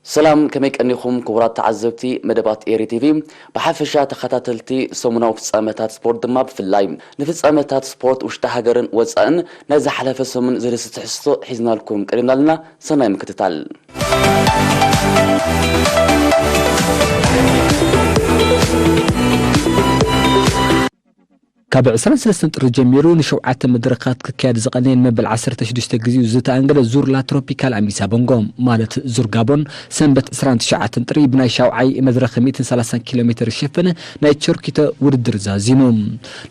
ሰላም፣ ከመይ ቀኒኹም ክቡራት ተዓዘብቲ መደባት ኤሪ ቲቪ? ብሓፈሻ ተኸታተልቲ ሰሙናዊ ፍጻመታት ስፖርት ድማ ብፍላይ ንፍጻመታት ስፖርት ውሽጢ ሃገርን ወጻእን ናይ ዝሓለፈ ሰሙን ዘርእስቲ ትሕዝቶ ሒዝናልኩም ቀሪብና ኣለና። ሰናይ ምክትታል። ካብ ዕስራን ሰለስተን ጥሪ ጀሚሩ ንሸውዓተ መድረኻት ክካየድ ዝቐነየ ንመበል ዓሰርተ ሽዱሽተ ግዜኡ ዝተኣንገደ ዙር ላ ትሮፒካል ኣሚሳ ቦንጎ፣ ማለት ዙር ጋቦን፣ ሰንበት ዕስራን ትሽዓተን ጥሪ ብናይ ሻውዓይ መድረኽ ሚእትን ሰላሳን ኪሎ ሜትር ዝሸፈነ ናይ ቸርኪቶ ውድድር ዛዚሙ።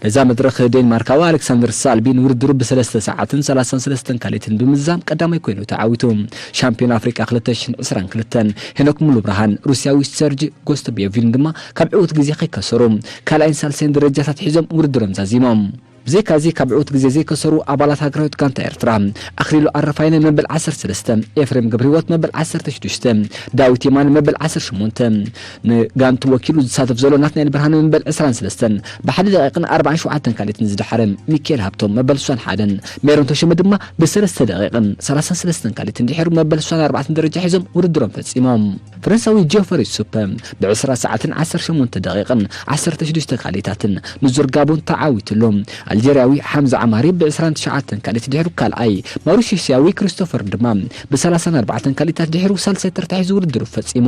ነዛ መድረኽ ዴንማርካዊ ኣሌክሳንደር ሳልቢ ንውድድሩ ብሰለስተ ሰዓትን ሰላሳን ሰለስተን ካልኢትን ብምዝዛም ቀዳማይ ኮይኑ ተዓዊቱ። ሻምፒዮን ኣፍሪቃ ክልተ ሽሕን ዕስራን ክልተን ሄኖክ ሙሉ ብርሃን ሩስያዊ ሰርጅ ጎስቶቤቪን ድማ ካብ ዕዉት ግዜ ከይከሰሩ ካልኣይን ሳልሳይን ደረጃታት ሒዞም ውድድሮም ዛዚሞም። ብዘይካዚ ካብ ዕዉት ግዜ ዘይከሰሩ ኣባላት ሃገራዊት ጋንታ ኤርትራ ኣኽሊሉ ኣረፋይነ መበል ዓሰርተ ሰለስተ፣ ኤፍሬም ገብረህይወት መበል ዓሰርተ ሽዱሽተ፣ ዳዊት የማነ መበል ዓሰርተ ሸሞንተ፣ ንጋንቱ ወኪሉ ዝሳተፍ ዘሎ ናትናኤል ብርሃነ መበል ዕስራን ሰለስተን ብሓደ ደቂቕን ኣርባዓን ሸውዓተን ካልኢትን ዝደሓረ ሚካኤል ሃብቶም መበል ስሳን ሓደን፣ ሜሮን ተሾመ ድማ ብሰለስተ ደቂቕን ሰላሳን ሰለስተን ካልኢትን ድሒሩ መበል ስሳን ኣርባዕተን ደረጃ ሒዞም ውድድሮም ፈጺሞም። ፈረንሳዊ ጆፈሪ ሱፐ ብዕስራ ሰዓትን ዓሰርተ ሸሞንተ ደቂቕን ዓሰርተ ሽዱሽተ ካልኢታትን ንዙር ጋቦን ተዓዊትሉ። ኣልጀርያዊ ሓምዛ ዓማሪ ብዕስራን ትሽዓተን ካልኢት ድሒሩ ካልኣይ፣ ማውሪሽስያዊ ክሪስቶፈር ድማ ብሰላሳን ኣርባዕተን ካልኢታት ድሒሩ ሳልሳይ ተርታ ሒዙ ውድድሩ ፈጺሙ።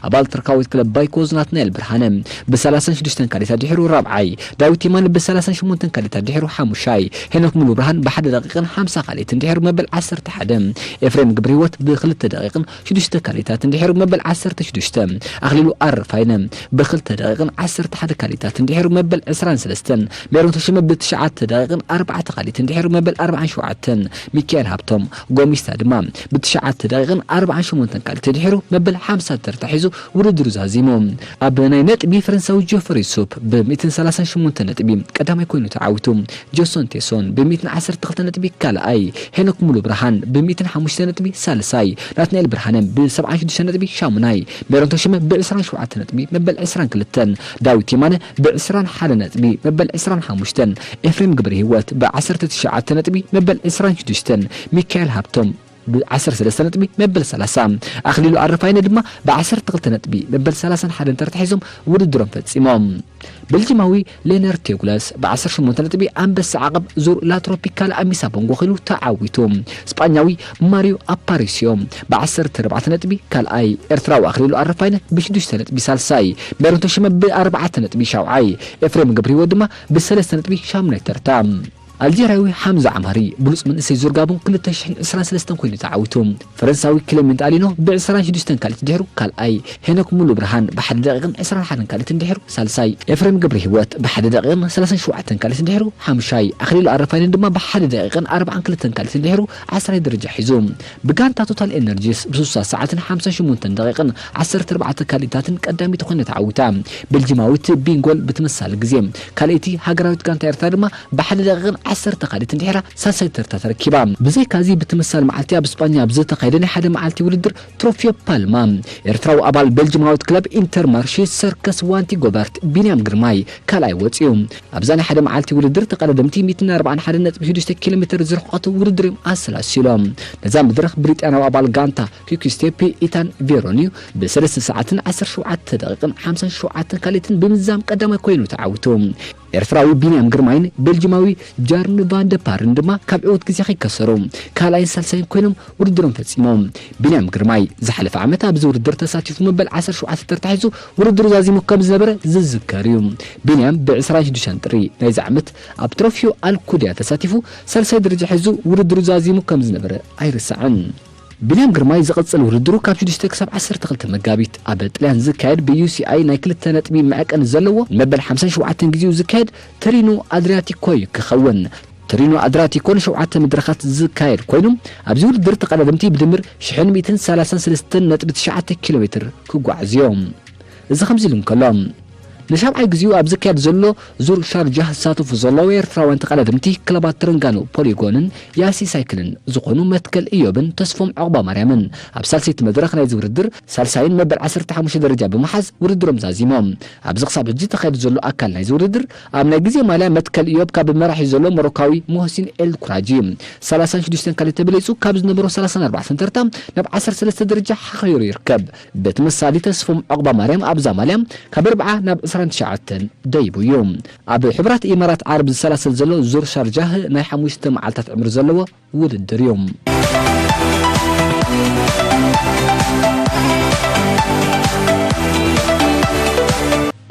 ኣባል ተርካዊት ክለብ ባይኮዝ ናትናኤል ብርሃነ ብሰላሳን ሽዱሽተን ካልኢታት ድሒሩ ራብዓይ፣ ዳዊት የማነ ብሰላሳን ሸሞንተን ካልኢታት ድሒሩ ሓሙሻይ፣ ሄኖክ ሙሉ ብርሃን ብሓደ ደቂቕን ሓምሳ ካልኢትን ድሒሩ መበል ዓሰርተ ሓደ፣ ኤፍሬም ግብረህይወት ብክልተ ደቂቕን ሽዱሽተ ካልኢታትን ድሒሩ መበል ዓሰርተ ሽዱሽተ፣ ኣኽሊሉ ኣረፋይነ ብክልተ ደቂቕን ዓሰርተ ሓደ ካልኢታትን ድሒሩ መበል ዕስራን ሰለስተን፣ ሜሮን ተሾመ ብትሽዓተ ደቂቕን ኣርባዕተ ካልኢትን ድሒሩ መበል ኣርባዓን ሸውዓተን፣ ሚካኤል ሃብቶም ጎሚስታ ድማ ብትሽዓተ ደቂቕን ኣርባዓን ሸሞንተን ካልኢትን ድሒሩ መበል ሓምሳ ተርታ ሒዙ ውድድሩ ዛዚሙ። ኣብ ናይ ነጥቢ ፈረንሳዊ ጆፈሪ ሱፕ ብሚእትን ሰላሳን ሸሞንተ ነጥቢ ቀዳማይ ኮይኑ ተዓዊቱ። ጆሶን ቴሶን ብሚእትን ዓሰርተ ክልተ ነጥቢ ካልኣይ፣ ሄኖክ ሙሉ ብርሃን ብሚእትን ሓሙሽተ ነጥቢ ሳልሳይ፣ ናትናኤል ብርሃነ ብሰብዓን ሽዱሽተ ነጥቢ ሻሙናይ፣ ሜሮን ተሾመ ብዕስራን ሸውዓተ ነጥቢ መበል ዕስራን ክልተን፣ ዳዊት የማነ ብዕስራን ሓደ ነጥቢ መበል ዕስራን ሓሙሽተን፣ ኤፍሬም ግብረ ህይወት ብዓሰርተ ትሽዓተ ነጥቢ መበል ዕስራን ሽዱሽተን፣ ሚካኤል ሃብቶም ብዓሰርተ ሰለስተ ነጥቢ መበል ሰላሳ፣ ኣኽሊሉ ኣረፋይነ ድማ ብዓሰርተ ክልተ ነጥቢ መበል ሰላሳን ሓደን ተርታ ሒዞም ውድድሮም ፈጺሞም። ቤልጂማዊ ሌነር ቴጉለስ ብዓሰርተ ሸሞንተ ነጥቢ ኣንበሳ ዓቐብ ዙር ላትሮፒካል ኣሚሳ ቦንጎ ኮይኑ ተዓዊቱ። ስጳኛዊ ማሪዮ ኣፓሪሲዮ ብዓሰርተ ኣርባዕተ ነጥቢ ካልኣይ፣ ኤርትራዊ ኣኽሊሉ ኣረፋይነ ብሽዱሽተ ነጥቢ ሳልሳይ፣ ሜሮን ተሾመ ብኣርባዕተ ነጥቢ ሻውዓይ፣ ኤፍሬም ገብረህይወት ድማ ብሰለስተ ነጥቢ ሻሙናይ ተርታ። ኣልጀርያዊ ሓምዛ ዓማሪ ብሉጽ መንእሰይ ዙር ጋቦን ክልተ ሽሕን ዕስራን ሰለስተን ኮይኑ ተዓዊቱ። ፈረንሳዊ ክሌሜንት ኣሊኖ ብዕስራን ሽዱሽተን ካልኢት ድሒሩ ካልኣይ፣ ሄኖክ ሙሉ ብርሃን ብሓደ ደቂቕን ዕስራን ሓደን ካልኢትን ድሒሩ ሳልሳይ፣ ኤፍሬም ገብረ ህይወት ብሓደ ደቂቕን ሰላሳን ሸውዓተን ካልኢትን ድሒሩ ሓሙሻይ፣ ኣኽሊሉ ኣረፋይነን ድማ ብሓደ ደቂቕን ኣርባዓን ክልተን ካልኢትን ድሒሩ ዓስራይ ደረጃ ሒዙ። ብጋንታ ቶታል ኤነርጂስ ብስሳ ሰዓትን ሓምሳን ሸሞንተን ደቂቕን ዓሰርተ ኣርባዕተ ካልኢታትን ቀዳሚት ኮይና ተዓዊታ። ቤልጂማዊት ቢንጎል ብተመሳሳሊ ግዜ ካልኣይቲ፣ ሃገራዊት ጋንታ ኤርትራ ድማ ብሓደ ደቂቕን ዓሰርተ ካልኢትን ድሒራ ሳልሳይ ተርታ ተረኪባ። ብዘይካዚ ብተመሳሳሊ መዓልቲ ኣብ ስጳኛ ኣብ ዝተኻየደ ናይ ሓደ መዓልቲ ውድድር ትሮፊዮ ፓልማ፣ ኤርትራዊ ኣባል ቤልጂማዊት ክለብ ኢንተርማርሺ ሰርከስ ዋንቲ ጎበርት ቢንያም ግርማይ ካልኣይ ወጺኡ። ኣብዛ ናይ ሓደ መዓልቲ ውድድር ተቐዳደምቲ ሚእትን ኣርባዓን ሓደን ነጥቢ ሽዱሽተ ኪሎ ሜትር ዝርሕቐቱ ውድድር እዮም ኣሰላሲሎም። ነዛ መድረኽ ብሪጣንያዊ ኣባል ጋንታ ኪክስቴፕ ኢታን ቬሮንዩ ብሰለስተ ሰዓትን ዓሰርተ ሸውዓተ ደቂቕን ሓምሳን ሸውዓተን ካልኢትን ብምዝዛም ቀዳማይ ኮይኑ ተዓዊቱ። ኤርትራዊ ቢንያም ግርማይን ቤልጂማዊ ጃርን ቫን ደ ፓርን ድማ ካብ ዕዉት ግዜ ከይከሰሩ ካልኣይን ሳልሳይን ኮይኖም ውድድሮም ፈጺሞም። ቢንያም ግርማይ ዝሓለፈ ዓመት ኣብዚ ውድድር ተሳቲፉ መበል ዓሰርተ ሸውዓተ ተርታ ሒዙ ውድድሩ ዛዚሙ ከም ዝነበረ ዝዝከር እዩ። ቢንያም ብዕስራን ሽዱሽተን ጥሪ ናይዚ ዓመት ኣብ ትሮፊዮ ኣልኩድያ ተሳቲፉ ሳልሳይ ደረጃ ሒዙ ውድድሩ ዛዚሙ ከም ዝነበረ ኣይርሳዕን። ቢንያም ግርማይ ዝቕጽል ውድድሩ ካብ ሽዱሽተ ክሳብ ዓሰርተ ክልተ መጋቢት ኣብ ጥልያን ዝካየድ ብዩ ሲ ኣይ ናይ ክልተ ነጥቢ መዐቀኒ ዘለዎ መበል ሓምሳን ሸውዓተን ግዜኡ ዝካየድ ተሪኖ ኣድሪያቲኮ እዩ ክኸውን። ተሪኖ ኣድሪያቲኮ ንሸውዓተ መድረኻት ዝካየድ ኮይኑ፣ ኣብዚ ውድድር ተቐዳደምቲ ብድምር ሽሕን ሚእትን ሰላሳን ሰለስተን ነጥቢ ትሽዓተ ኪሎ ሜትር ክጓዓዙ እዮም። እዚ ከምዚ ኢሉ እንከሎ፣ ንሻብዓይ ግዜኡ ኣብ ዝካየድ ዘሎ ዙር ሻርጃህ ዝሳተፉ ዘለዉ ኤርትራውያን ተቐዳደምቲ ክለባት ተረንጋኖ ፖሊጎንን ያሲ ሳይክልን ዝኾኑ መትከል ኢዮብን ተስፎም ዑቕባ ማርያምን ኣብ ሳልሰይቲ መድረኽ ናይዚ ውድድር ሳልሳይን መበል ዓሰርተ ሓሙሽተ ደረጃ ብምሓዝ ውድድሮም ዛዚሞም። ኣብዚ ክሳብ ሕጂ ተኻይዱ ዘሎ ኣካል ናይዚ ውድድር ኣብ ናይ ግዜ ማልያ መትከል ኢዮብ ካብ መራሒ ዘሎ ሞሮካዊ ሞህሲን ኤል ኩራጂ ሰላሳን ሽዱሽተን ካልእ ተበሊጹ ካብ ዝነበሮ ሰላሳን ኣርባዕተን ተርታ ናብ ዓሰርተ ሰለስተ ደረጃ ሓኺሩ ይርከብ። ብተመሳሳሊ ተስፎም ዑቕባ ማርያም ኣብዛ ማልያ ካብ ኣርብዓ ናብ ዕስራን ትሽዓተን ደይቡ እዩ። ኣብ ሕቡራት ኢማራት ዓረብ ዝሰላሰል ዘሎ ዙር ሻርጃህ ናይ ሓሙሽተ መዓልታት ዕምሪ ዘለዎ ውድድር እዩ።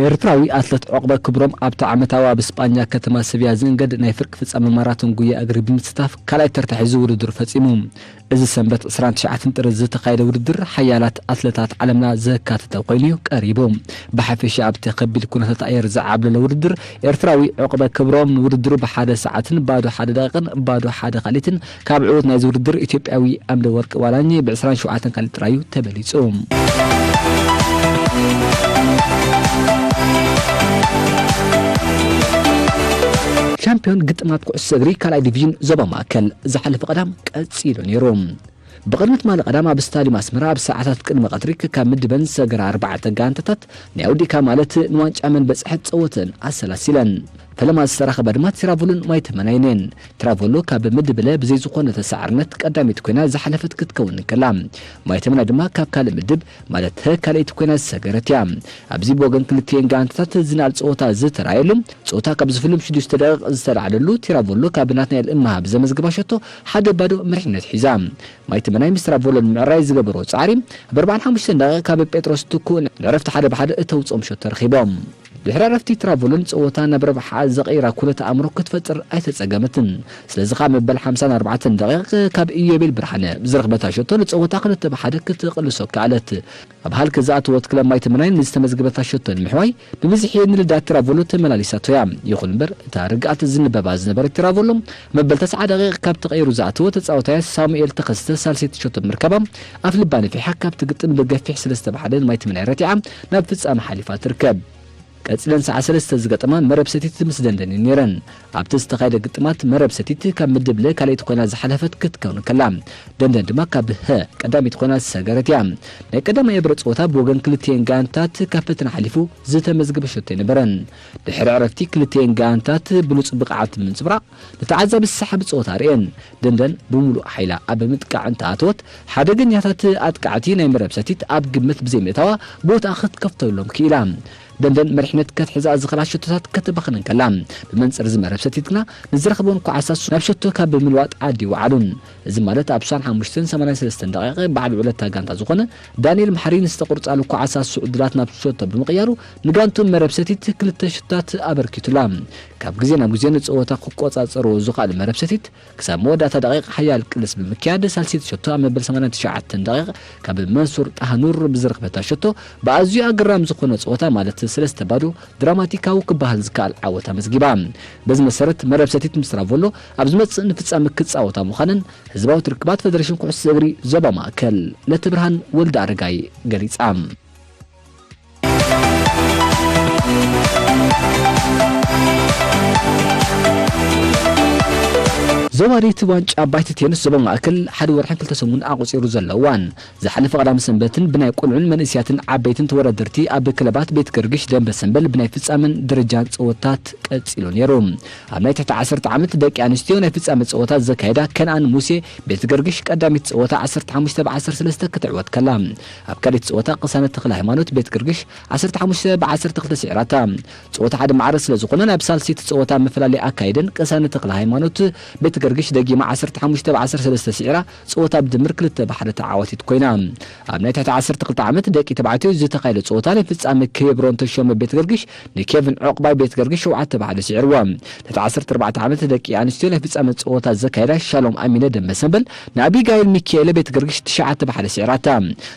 ኤርትራዊ ኣትለት ዑቕበ ክብሮም ኣብቲ ዓመታዊ ኣብ ስጳኛ ከተማ ሰቪያ ዝእንገድ ናይ ፍርቂ ፍጻመ ማራቶን ጉያ እግሪ ብምስታፍ ካልኣይ ተርታ ሒዙ ውድድሩ ፈጺሙ። እዚ ሰንበት ዕስራን ትሽዓተን ጥሪ ዝተኻየደ ውድድር ሓያላት ኣትለታት ዓለምና ዘካተተ ኮይኑ እዩ ቀሪቡ። ብሓፈሻ ኣብቲ ከቢድ ኩነታት ኣየር ዝዓብለለ ውድድር ኤርትራዊ ዑቕበ ክብሮም ንውድድሩ ብሓደ ሰዓትን ባዶ ሓደ ደቂቕን ባዶ ሓደ ካልኢትን ካብ ዕዉት ናይዚ ውድድር ኢትዮጵያዊ ኣምደ ወርቅ ዋላኝ ብዕስራን ሸውዓተን ካልኢት ጥራዩ ተበሊጹ። ሻምፒዮን ግጥማት ኩዕሶ እግሪ ካልኣይ ዲቪዥን ዞባ ማእከል ዝሓለፈ ቀዳም ቀጺሉ ነይሩ። ብቕድሚ ትማሊ ቀዳም ኣብ ስታድዩም ኣስመራ ኣብ ሰዓታት ቅድሚ ቀትሪ ክካብ ምድበን ዝሰገራ ኣርባዕተ ጋንታታት ናይ ኣውዲእካ ማለት ንዋንጫ መን በጽሐት ጸወተን ኣሰላሲለን። ፈለማ ዝተራኸባ ድማ ቲራቮሎን ማይ ተመናይነን። ቲራቮሎ ካብ ምድብለ ብዘይ ዝኾነ ተሳዓርነት ቀዳሚት ኮይና ዝሓለፈት ክትከውን እንከላ፣ ማይ ተመናይ ድማ ካብ ካልእ ምድብ ማለት ሀ ካልኣይቲ ኮይና ዝሰገረት እያ። ኣብዚ ብወገን ክልቲኤን ጋንታታት ዝንኣድ ጸወታ ዝተራእየሉ፣ ጸወታ ካብ ዝፍልም ሽዱሽተ ደቂቕ ዝተላዕለሉ፣ ቲራቮሎ ካብ ናትናኤል እምሃብ ዘመዝግባ ሸቶ ሓደ ባዶ መሪሕነት ሒዛ። ማይ ተመናይ ምስ ቲራቮሎ ንምዕራይ ዝገበሮ ጻዕሪ፣ ኣብ ኣርባዓን ሓሙሽተን ደቂቕ ካብ ጴጥሮስ ትኩእ ንዕረፍቲ ሓደ ብሓደ እተውጽኦም ሸቶ ረኺቦም። ድሕሪ ዕረፍቲ ቲራቮሎን ጸወታ ናብ ረብሓ ዘቐይራ ኩነት ኣእምሮ ክትፈጥር ኣይተጸገመትን። ስለዚ ከኣ መበል ሓምሳን ኣርባዕተን ደቂቕ ካብ ኢዮቤል ብርሃነ ብዝረኽበታ ሸቶ ንጸወታ ክልተ ብሓደ ክትቕልሶ ከኣለት። ኣብ ሃልኪ ዝኣተወት ክለብ ማይ ተመናይ ንዝተመዝገበታ ሸቶ ንምሕዋይ ብብዝሒ ንልዳት ቲራቮሎ ተመላሊሳቶ እያ። ይኹን እምበር እታ ርግኣት ዝንበባ ዝነበረት ቲራቮሎ መበል ተስዓ ደቂቕ ካብ ተቐይሩ ዝኣተወ ተጻዋታይ ሳሙኤል ተኸስተ ሳልሰይቲ ሸቶ ብምርካባ ኣፍ ልባ ነፊሓ ካብ ትግጥም ብገፊሕ ሰለስተ ብሓደ ንማይ ተመናይ ረቲዓ ናብ ፍጻመ ሓሊፋ ትርከብ። ቀጺለን ሰዓት ሰለስተ ዝገጠማ መረብ ሰቲት ምስ ደንደን እየን ነይረን። ኣብቲ ዝተኻየደ ግጥማት መረብ ሰቲት ካብ ምድብ ለ ካልኣይቲ ኮይና ዝሓለፈት ክትከውን ከላ፣ ደንደን ድማ ካብ ሀ ቀዳሚት ኮይና ዝሰገረት እያ። ናይ ቀዳማይ የብረ ጸወታ ብወገን ክልቲኤን ጋንታት ካብ ፈተና ሓሊፉ ዝተመዝገበ ሸቶ ኣይነበረን። ድሕሪ ዕረፍቲ ክልቲኤን ጋንታት ብሉጽ ብቕዓት ብምንጽብራቕ ንተዓዛቢ ዝሰሓብ ጸወታ ኣርእየን። ደንደን ብምሉእ ሓይላ ኣብ ምጥቃዕ እንተኣተወት፣ ሓደገኛታት ኣጥቃዕቲ ናይ መረብ ሰቲት ኣብ ግምት ብዘይምእታዋ ቦታኣ ክትከፍተሎም ክኢላ። ደንደን መሪሕነት ከትሕዛ ዝኽእላ ሸቶታት ከተባኽን እንከላ፣ ብመንጽር እዚ መረብ ሰቲት ግና ንዝረኽቦን ኳዕሳ ሱ-፣ ናብ ሸቶ ካብ ብምልዋጥ ዓዲ ይወዓሉን። እዚ ማለት ኣብ ስሳን ሓሙሽተን ሰማንያን ሰለስተን ደቂቕ በዓል ውዕለታ ጋንታ ዝኾነ ዳንኤል መሓሪ ንዝተቆርጻሉ ኳዕሳ ሱ ዕድላት ናብ ሸቶ ብምቕያሩ ንጋንቱ መረብ ሰቲት ክልተ ሸቶታት ኣበርኪቱላ። ካብ ግዜ ናብ ግዜ ንጸወታ ክቆጻጸርዎ ዝኽኣል መረብ ሰቲት ክሳብ መወዳእታ ደቂቕ ሓያል ቅልስ ብምክያድ ሳልሰይቲ ሸቶ ኣብ መበል ሰማንያን ትሽዓተን ደቂቕ ካብ መንሱር ጣሃኑር ብዝረኽበታ ሸቶ ብኣዝዩ ኣገራሚ ዝኾነ ጸወታ ማለት ሰለስተ ባዶ ድራማቲካዊ ክበሃል ዝከኣል ዓወት ኣመዝጊባ። በዚ መሰረት መረብ ሰቲት ምስ ራቮሎ ኣብ ዝመጽእ ንፍጻመ ክጻወታ ምዃነን ህዝባዊ ርክባት ፈደሬሽን ኩዕሶ እግሪ ዞባ ማእከል ለተብርሃን ወልደ ኣረጋይ ገሊጻ። ዞባሪት ዋንጫ ባይተ ቴንስ ዞባ ማእከል ሓደ ወርሕን ክልተ ሰሙን ኣቑጺሩ ዘሎ እዋን፣ ዝሓለፈ ቀዳም ሰንበትን ብናይ ቆልዑን መንእስያትን ዓበይትን ተወዳደርቲ ኣብ ክለባት ቤት ገርግሽ ደንበ ሰንበል ብናይ ፍጻመን ደረጃን ጸወታት ቀጺሉ ነይሩ። ኣብ ናይ ትሕቲ ዓሰርተ ዓመት ደቂ ኣንስትዮ ናይ ፍጻመ ጸወታ ዘካየዳ ከነኣን ሙሴ ቤት ገርግሽ ቀዳሚት ጸወታ ዓሰርተ ሓሙሽተ ብ ዓሰርተ ሰለስተ ክትዕወት ከላ፣ ኣብ ካልኣይቲ ጸወታ ቅሳነት ተኽለ ሃይማኖት ቤት ገርግሽ ዓሰርተ ሓሙሽተ ብ ዓሰርተ ክልተ ስዒራታ። ጸወታ ሓደ ማዕረ ስለ ዝኾነ ናብ ሳልሰይቲ ጸወታ መፈላለይ ኣካይደን ቅሳነት ተኽለ ሃይማኖት ቤት ገርግሽ ደጊማ ዓሰርተ ሓሙሽተ ብ ዓሰርተ ሰለስተ ስዒራ ጸወታ ብድምር ክልተ ብ ሓደ ተዓዋቲት ኮይና። ኣብ ናይ ትሕቲ ዓሰርተ ክልተ ዓመት ደቂ ተባዕትዮ ዝተኻየደ ጸወታ ናይ ፍጻመ ኬብሮን ተሾመ ቤት ገርግሽ ንኬቪን ዑቕባይ ቤት ገርግሽ ሸውዓተ ብ ሓደ ስዒርዎ። ትሕቲ ዓሰርተ ኣርባዕተ ዓመት ደቂ ኣንስትዮ ናይ ፍጻመ ጸወታ ዘካየዳ ሻሎም ኣሚነ ደንበ ሰንበል ንኣቢጋይል ሚካኤለ ቤት ገርግሽ ትሽዓተ ብ ሓደ ስዒራታ።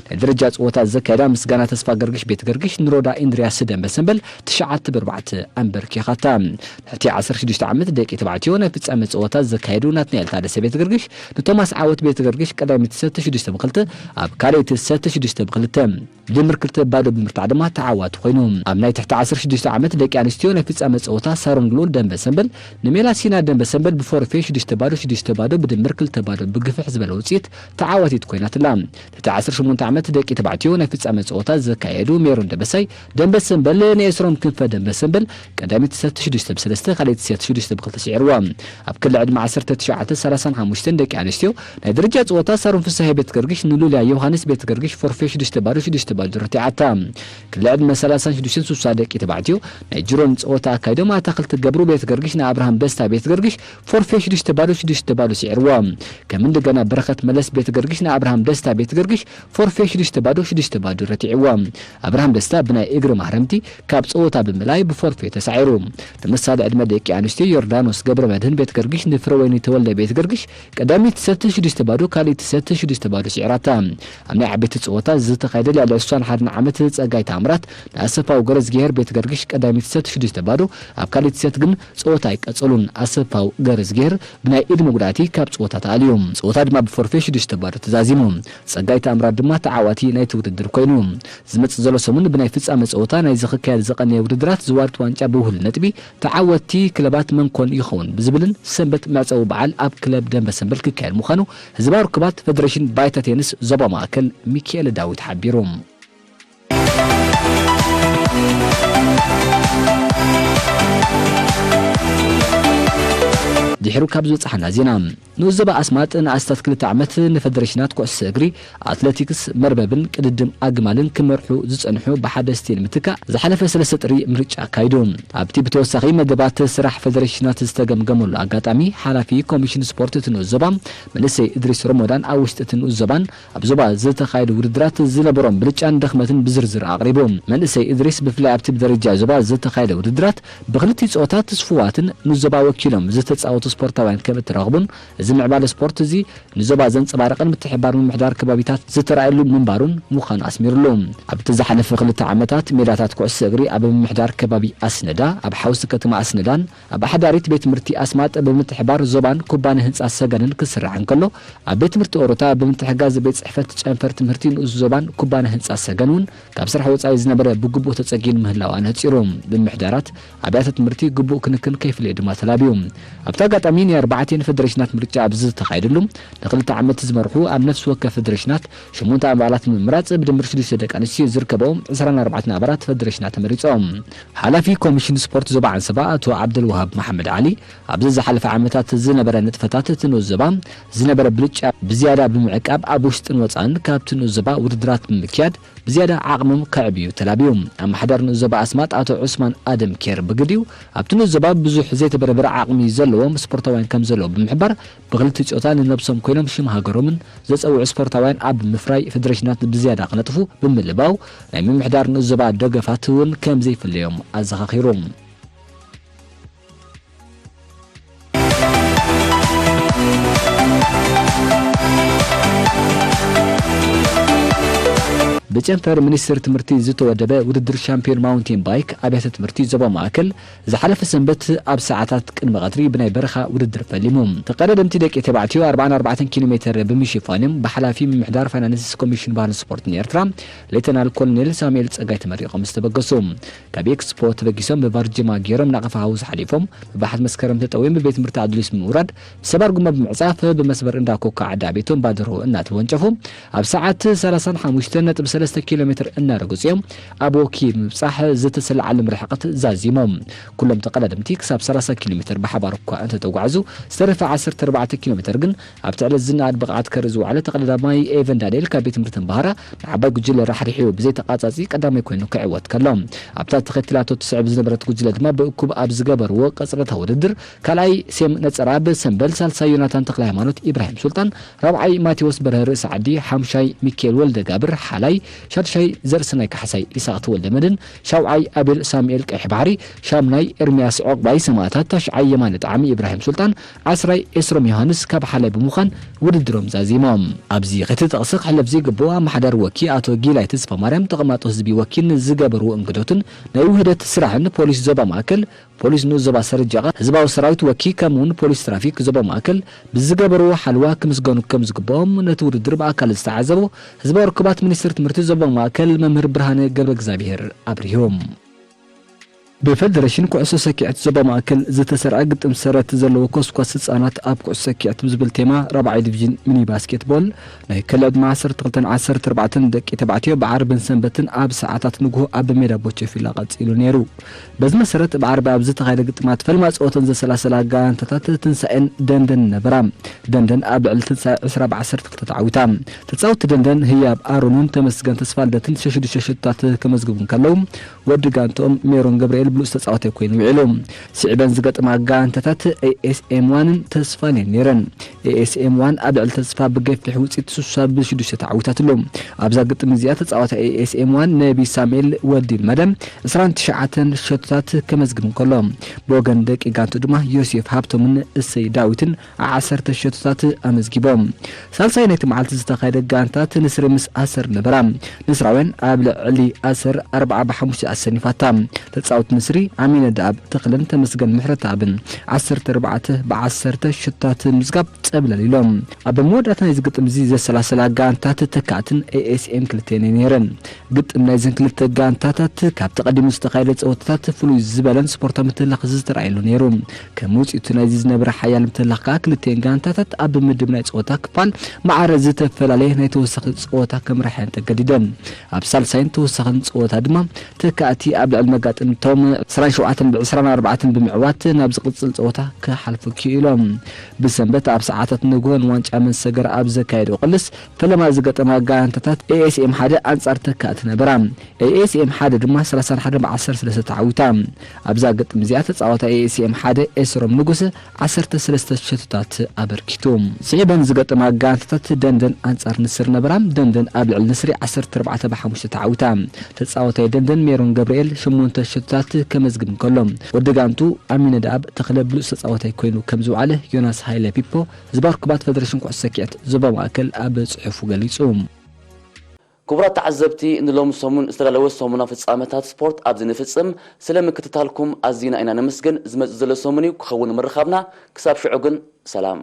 ናይ ደረጃ ጸወታ ዘካየዳ ምስጋና ተስፋ ገርግሽ ቤት ገርግሽ ንሮዳ ኢንድርያስ ደንበ ሰንበል ትሽዓተ ብ ኣርባዕተ ኣንበርኪኻታ። ትሕቲ ዓሰርተ ሽዱሽተ ዓመት ደቂ ተባዕትዮ ናይ ፍጻመ ጸወታ ዘካየዱ ናትናኤል ታደሰ ቤት ገርግሽ ንቶማስ ዓወት ቤት ገርግሽ ቀዳመይቲ ሰት ሽዱሽተ ብ ክልተ፣ ኣብ ካልኣይቲ ሰት ሽዱሽተ ብ ክልተ፣ ብድምር ክልተ ባዶ ብምርታዕ ድማ ተዓዋቲ ኮይኑ። ኣብ ናይ ትሕቲ ዓሰርተ ሽዱሽተ ዓመት ደቂ ኣንስትዮ ናይ ፍጻመ ጸወታ ሳሮን ግሎል ደንበ ሰንበል ንሜላሲና ደንበ ሰንበል ብፎርፌ ሽዱሽተ ባዶ ሽዱሽተ ባዶ ብድምር ክልተ ባዶ ብግፍሕ ዝበለ ውጽኢት ተዓዋቲት ኮይናትላ። ትሕቲ ዓሰርተ ሸሞንተ ዓመት ደቂ ተባዕትዮ ናይ ፍጻመ ጸወታ ዘካየዱ ሜሮን ደበሳይ ደንበ ሰንበል ንኤስሮም ክንፈ ደንበ ሰንበል ቀዳመይቲ ሰት ሽዱሽተ ብ ሰለስተ፣ ካልኣይቲ ሰት ሽዱሽተ ብ ክልተ ስዒርዋ። ኣብ ክሊ ዕድመ ዓሰርተ ትሽዓተ ሰላሳን ሓሙሽተን ደቂ ኣንስትዮ ናይ ደረጃ ጸወታ ሳሮን ፍስሃየ ቤት ገርግሽ ንሉልያ ዮሃንስ ቤት ገርግሽ ፎርፌ ሽዱሽተ ባዶ ሽዱሽተ ባዶ ረቲዓታ። ክሊ ዕድመ ሰላሳን ሽዱሽተን ሱሳ ደቂ ተባዕትዮ ናይ ጅሮን ጸወታ ኣካይዶም ኣታክልቲ ገብሩ ቤት ገርግሽ ንኣብርሃም ደስታ ቤት ገርግሽ ፎርፌ ሽዱሽተ ባዶ ሽዱሽተ ባዶ ስዒርዎ። ከም እንደገና በረኸት መለስ ቤት ገርግሽ ንኣብርሃም ደስታ ቤት ገርግሽ ፎርፌ ሽዱሽተ ባዶ ሽዱሽተ ባዶ ረቲዕዎ። ኣብርሃም ደስታ ብናይ እግሪ ማህረምቲ ካብ ጸወታ ብምልኣይ ብፎርፌ ተሳዒሩ። ተመሳሳሊ ዕድመ ደቂ ኣንስትዮ ዮርዳኖስ ገብረ መድህን ቤት ገርግሽ ንፍረወይኒ ተወልደ ቤት ገርግሽ ቀዳመይቲ ሰት ሽዱሽተ ባዶ፣ ካልኣይቲ ሰት ሽዱሽተ ባዶ ስዒራታ። ኣብ ናይ ዓበይቲ ጸወታ ዝተኻየደ ልዕሊ ዕስራን ሓደን ዓመት ጸጋይ ታምራት ንኣሰፋው ገረዝግሄር ቤት ገርግሽ ቀዳመይቲ ሰት ሽዱሽተ ባዶ፣ ኣብ ካልኣይቲ ሰት ግን ጸወታ ኣይቀጸሉን። ኣሰፋው ገረዝግሄር ብናይ ኢድ መጉዳእቲ ካብ ጸወታ ተኣልዩ። ጸወታ ድማ ብፎርፌ ሽዱሽተ ባዶ ተዛዚሙ። ጸጋይ ታምራት ድማ ተዓዋቲ ናይቲ ውድድር ኮይኑ። ዝመጽእ ዘሎ ሰሙን ብናይ ፍጻመ ጸወታ ናይዚ ክካየድ ዝቐነየ ውድድራት ዝዋርት ዋንጫ ብውህሉል ነጥቢ ተዓወትቲ ክለባት መን ኮን ይኸውን ብዝብልን ሰንበት መዕጸዊ በዓል ኣብ ክለብ ደንበ ሰንበል ክካየድ ምዃኑ ህዝባዊ ርክባት ፈደሬሽን ባይታ ቴኒስ ዞባ ማእከል ሚካኤል ዳዊት ሓቢሩ። ድሕሩ ካብ ዝበጽሓና ዜና፣ ንኡስ ዞባ ኣስማጥ ንኣስታት ክልተ ዓመት ንፈደሬሽናት ኩዕሶ እግሪ፣ ኣትሌቲክስ፣ መርበብን ቅድድም ኣግማልን ክመርሑ ዝጸንሑ ብሓደ ስቴል ምትካእ ዝሓለፈ ሰለስተ ጥሪ ምርጫ ኣካይዱ። ኣብቲ ብተወሳኺ መደባት ስራሕ ፈደሬሽናት ዝተገምገመሉ ኣጋጣሚ፣ ሓላፊ ኮሚሽን ስፖርት እቲ ንኡስ ዞባ መንእሰይ እድሪስ ሮሞዳን ኣብ ውሽጢ እቲ ንኡስ ዞባን ኣብ ዞባ ዝተኻየዱ ውድድራት ዝነበሮም ብልጫን ድኽመትን ብዝርዝር ኣቕሪቡ። መንእሰይ እድሪስ ብፍላይ ኣብቲ ብደረጃ ዞባ ዝተኻየደ ውድድራት ብክልቲኡ ጾታ ትስፉዋትን ንዞባ ወኪሎም ዝተጻወቱ ስፖርታውያን ከም እተረኽቡን፣ እዚ ምዕባለ ስፖርት እዚ ንዞባ ዘንጸባርቕን ምትሕብባር ምምሕዳር ከባቢታት ዝተራእየሉ ምንባሩን ምዃኑ ኣስሚሩሉ። ኣብቲ ዝሓለፈ ክልተ ዓመታት ሜዳታት ኩዕሶ እግሪ ኣብ ምምሕዳር ከባቢ ኣስነዳ፣ ኣብ ሓውሲ ከተማ ኣስነዳን ኣብ ኣሕዳሪት ቤት ትምህርቲ ኣስማጥ ብምትሕባር ዞባን ኩባንያ ህንጻ ሰገንን ክስራሕ እንከሎ፣ ኣብ ቤት ትምህርቲ ኦሮታ ብምትሕጋዝ ቤት ጽሕፈት ጨንፈር ትምህርቲ ንኡስ ዞባን ኩባንያ ህንጻ ሰገን እውን ካብ ስራሕ ወጻኢ ዝነበረ ብግቡእ ተጸጊኑ ምህላው ኣነጺሩ። ምምሕዳራት ኣብያተ ትምህርቲ ግቡእ ክንክን ከይፍለዩ ድማ ተላብዩ። ኣብቲ ኣጋጣሚ ናይ ኣርባዕቲኤን ፈደሬሽናት ምርጫ ኣብ ዝተኻየደሉ ንክልተ ዓመት ዝመርሑ ኣብ ነፍሲ ወከፍ ፈደሬሽናት ሸሞንተ ኣባላት ንምምራጽ ብድምር ሽዱሽተ ደቂ ኣንስትዮ ዝርከበኦም ዕስራን ኣርባዕተን ኣባላት ፈደሬሽናት ተመሪጾም። ሓላፊ ኮሚሽን ስፖርት ዞባ ዓንሰባ ኣቶ ዓብደልወሃብ መሓመድ ዓሊ ኣብዚ ዝሓለፈ ዓመታት ዝነበረ ንጥፈታት እቲ ንኡስ ዞባ ዝነበረ ብልጫ ብዝያዳ ብምዕቃብ ኣብ ውሽጥን ወጻእን ካብቲ ንኡስ ዞባ ውድድራት ብምክያድ ብዝያዳ ዓቕሞም ከዕብዩ ተላብዩ። ኣመሓዳሪ ንኡስ ዞባ ኣስማጥ ኣቶ ዑስማን ኣደም ኬር ብግዲኡ ኣብቲ ንኡስ ዞባ ብዙሕ ዘይተበርበረ ዓቕሚ ዘለዎም ስፖርታውያን ከም ዘለዉ ብምሕባር ብክልቲኡ ጾታ ንነብሶም ኮይኖም ሽም ሃገሮምን ዘጸውዑ ስፖርታውያን ኣብ ምፍራይ ፈደሬሽናት ብዝያዳ ክነጥፉ ብምልባው ናይ ምምሕዳር ንኡስ ዞባ ደገፋት እውን ከም ዘይፍለዮም ኣዘኻኺሩ። ብጨንፈር ሚኒስቴር ትምህርቲ ዝተወደበ ውድድር ሻምፒዮን ማውንቴን ባይክ ኣብያተ ትምህርቲ ዞባ ማእከል ዝሓለፈ ሰንበት ኣብ ሰዓታት ቅድሚ ቀትሪ ብናይ በረኻ ውድድር ፈሊሙ። ተቐዳደምቲ ደቂ ተባዕትዮ ኣርባዓን ኣርባዕተን ኪሎ ሜተር ብምሽፋን እዮም ብሓላፊ ምምሕዳር ፋይናንስ ኮሚሽን ባህልን ስፖርትን ኤርትራ ሌተናል ኮሎኔል ሳሙኤል ጸጋይ ተመሪቖም ዝተበገሱ። ካብ ኤክስፖ ተበጊሶም ብባርጀማ ገይሮም ናቕፋ ሃውስ ሓሊፎም ብባሕቲ መስከረም ተጠውዮም ብቤት ትምህርቲ ኣዱሊስ ብምውራድ ብሰባር ጉማ ብምዕጻፍ ብመስመር እንዳ ኮካ ዓዲ ኣቤቶም ባድሮ እናተወንጨፉ ኣብ ሰዓት ሰላሳን ሓሙሽተን ነጥቢ ሰለስተ ኪሎ ሜትር እናረገጹ እዮም ኣብ ወኪ ብምብጻሕ ዝተሰለዓሎም ርሕቀት ዛዚሞም። ኩሎም ተቐዳደምቲ ክሳብ ሰላሳ ኪሎ ሜትር ብሓባር እኳ እንተተጓዕዙ ዝተረፈ ዓሰርተ ኣርባዕተ ኪሎ ሜትር ግን ኣብቲ ዕለት ዝነኣድ ብቕዓት ከርኢ ዝወዓለ ተቐዳዳማይ ኤቨን ዳንኤል ካብ ቤት ትምህርቲ ኣምሃራ ንዓባይ ጉጅለ ራሕሪሑ ብዘይተቓጻጺ ቀዳማይ ኮይኑ ክዕወት ከሎ፣ ኣብታ ተኸቲላቶ ትስዕብ ዝነበረት ጉጅለ ድማ ብእኩብ ኣብ ዝገበርዎ ቀጽረታ ውድድር ካልኣይ ሴም ነጸራ ብሰምበል፣ ሳልሳይ ዮናታን ተኽለ ሃይማኖት ኢብራሂም ሱልጣን፣ ራብዓይ ማቴዎስ በርሀ ርእሲ ዓዲ፣ ሓምሻይ ሚካኤል ወልደ ጋብር፣ ሓላይ ሻድሻይ ዘርእስናይ ካሕሳይ ኢሳቕ ተወልደ መድን፣ ሻውዓይ ኣቤል ሳሙኤል ቀይሕ ባሕሪ፣ ሻምናይ ኤርምያስ ዑቕባይ ሰማእታት፣ ታሽዓይ የማነ ጣዕሚ ኢብራሂም ሱልጣን፣ ዓስራይ ኤስሮም ዮሃንስ ካብ ሓላይ ብምዃን ውድድሮም ዛዚሞም። ኣብዚ ከይተጠቕሰ ክሕለፍ ዘይግብኦ ኣመሓዳሪ ወኪ ኣቶ ጊላይ ተስፋማርያም ተቐማጦ ህዝቢ ወኪን ዝገበርዎ እንግዶትን ናይ ውህደት ስራሕን ፖሊስ ዞባ ማእከል፣ ፖሊስ ንኡስ ዞባ ሰረጀቓ፣ ህዝባዊ ሰራዊት ወኪ ከምኡውን ፖሊስ ትራፊክ ዞባ ማእከል ብዝገበርዎ ሓልዋ ክምስገኑ ከም ዝግብኦም ነቲ ውድድር ብኣካል ዝተዓዘቡ ህዝባዊ ርክባት ሚኒስትር ትምህርቲ ዞባ ማእከል መምህር ብርሃነ ገብረ እግዚኣብሔር ኣብሪሆም። ብፌደሬሽን ኩዕሶ ሰኪዐት ዞባ ማእከል ዝተሰርዐ ግጥም ሰረት ዘለዎ ኮስኳስ ህጻናት ኣብ ኩዕሶ ሰኪዐት ብዝብል ቴማ ራብዓይ ዲቪዥን ሚኒ ባስኬትቦል ናይ ክለብ ዓሰርተ ክልተን ዓሰርተ ኣርባዕተን ደቂ ተባዕትዮ ብዓርብን ሰንበትን ኣብ ሰዓታት ንግሆ ኣብ ሜዳ ቦቸፊላ ቀጺሉ ነይሩ። በዚ መሰረት ብዓርቢ ኣብ ዝተኻየደ ግጥማት ፈለማ ጸወተን ዘሰላሰላ ጋንታታት ትንሳኤን ደንደን ነበራ። ደንደን ኣብ ልዕሊ ትንሳኤ ዕስራ ብ ዓሰርተ ክልተ ተዓዊታ። ተጻወትቲ ደንደን ህያብ ኣሮንን ተመስገን ተስፋልደትን ሽዱሽተ ሸቶታት ከመዝግቡ እንከለዉ፣ ወዲ ጋንትኦም ሜሮን ገብርኤል ብሉጽ ተጻዋታይ ኮይኑ ውዒሉ። ስዒበን ዝገጥማ ጋንታታት ኤኤስኤም ዋንን ተስፋን እየን ነይረን። ኤኤስኤም ዋን ኣብ ልዕሊ ተስፋ ብገፊሕ ውጽኢት ስሳ ብሽዱሽተ ተዓዊታትሉ። ኣብዛ ግጥም እዚኣ ተጻዋታይ ኤኤስኤም ዋን ነቢ ሳሙኤል ወዲ ልመደ ዕስራን ትሽዓተን ሸቶታት ከመዝግብ እንከሎ፣ ብወገን ደቂ ጋንቱ ድማ ዮሴፍ ሃብቶምን እሰይ ዳዊትን ዓሰርተ ሸቶታት ኣመዝጊቦም። ሳልሳይ ናይቲ መዓልቲ ዝተኻየደ ጋንታት ንስሪ ምስ ኣሰር ነበራ። ንስራውያን ኣብ ልዕሊ ኣሰር ኣርብዓ ብሓሙሽተ ኣሰኒፋታ። ተጻወት ንስሪ ኣሚነ ደኣብ ተኽለን ተመስገን ምሕረተኣብን ዓሰርተ ኣርባዕተ ብዓሰርተ ሸቶታት ምዝጋብ ጸብለል ኢሎም። ኣብ መወዳእታ ናይዚ ግጥም እዚ ዘሰላሰላ ጋንታት ተካእትን ኤኤስኤም ክልተን እየን ነይረን። ግጥም ናይዘን ክልተ ጋንታታት ካብቲ ቀዲሙ ዝተኻየደ ጸወታታት ፍሉይ ዝበለን ስፖርታዊ ምትላኽ ዝተረኣየሉ ነይሩ። ከም ውጽኢቱ ናይዚ ዝነበረ ሓያል ምትላኽ ከኣ ክልተን ጋንታታት ኣብ ምድብ ናይ ጸወታ ክፋል ማዕረ ዝተፈላለየ ናይ ተወሳኺ ጸወታ ከምርሓየን ተገዲደን። ኣብ ሳልሳይን ተወሳኺን ጸወታ ድማ ተካእቲ ኣብ ልዕሊ መጋጥምቶም ዕስራን ሸውዓተን ብ ዕስራን ኣርባዕተን ብምዕዋት ናብ ዝቕጽል ጸወታ ክሓልፉ ክኢሎም። ብሰንበት ኣብ ሰዓታት ንግሆ ንዋንጫ መሰገር ኣብ ዘካየደኦ ቅልስ ፈለማ ዝገጠማ ጋንታታት ኤኤስኤም ሓደ ኣንጻር ተካእቲ ነበራ። ኤኤስኤም ሓደ ድማ ሰላሳን ሓደን ብ ዓሰርተ ሰለስተ ተዓዊታ። ኣብዛ ግጥም እዚኣ ተጻዋታይ ኤኤስኤም ሓደ ኤስሮም ንጉስ ዓሰርተ ሰለስተ ሸቶታት ኣበርኪቱ። ስዒበን ዝገጠማ ጋንታታት ደንደን ኣንጻር ንስር ነበራ። ደንደን ኣብ ልዕሊ ንስሪ ዓሰርተ ኣርባዕተ ብ ሓሙሽተ ተዓዊታ። ተጻዋታይ ደንደን ሜሮን ገብርኤል ሸሞንተ ሸቶታት ከመዝግብ እንከሎ፣ ወዲ ጋንቱ ኣሚነ ደኣብ ተኽለ ብሉጽ ተጻዋታይ ኮይኑ ከም ዝወዓለ ዮናስ ሃይለ ፒፖ፣ ህዝባዊ ርክባት ፈደሬሽን ኩዕሶ ሰኪዐት ዞባ ማእከል ኣብ ጽሑፉ ገሊጹ። ክቡራት ተዓዘብቲ፣ ንሎሚ ሰሙን ዝተዳለወ ሰሙናዊ ፍጻመታት ስፖርት ኣብዚ ንፍጽም። ስለ ምክትታልኩም ኣዚና ኢና ነመስግን። ዝመጽእ ዘሎ ሰሙን እዩ ክኸውን ምርኻብና። ክሳብ ሽዑ ግን ሰላም።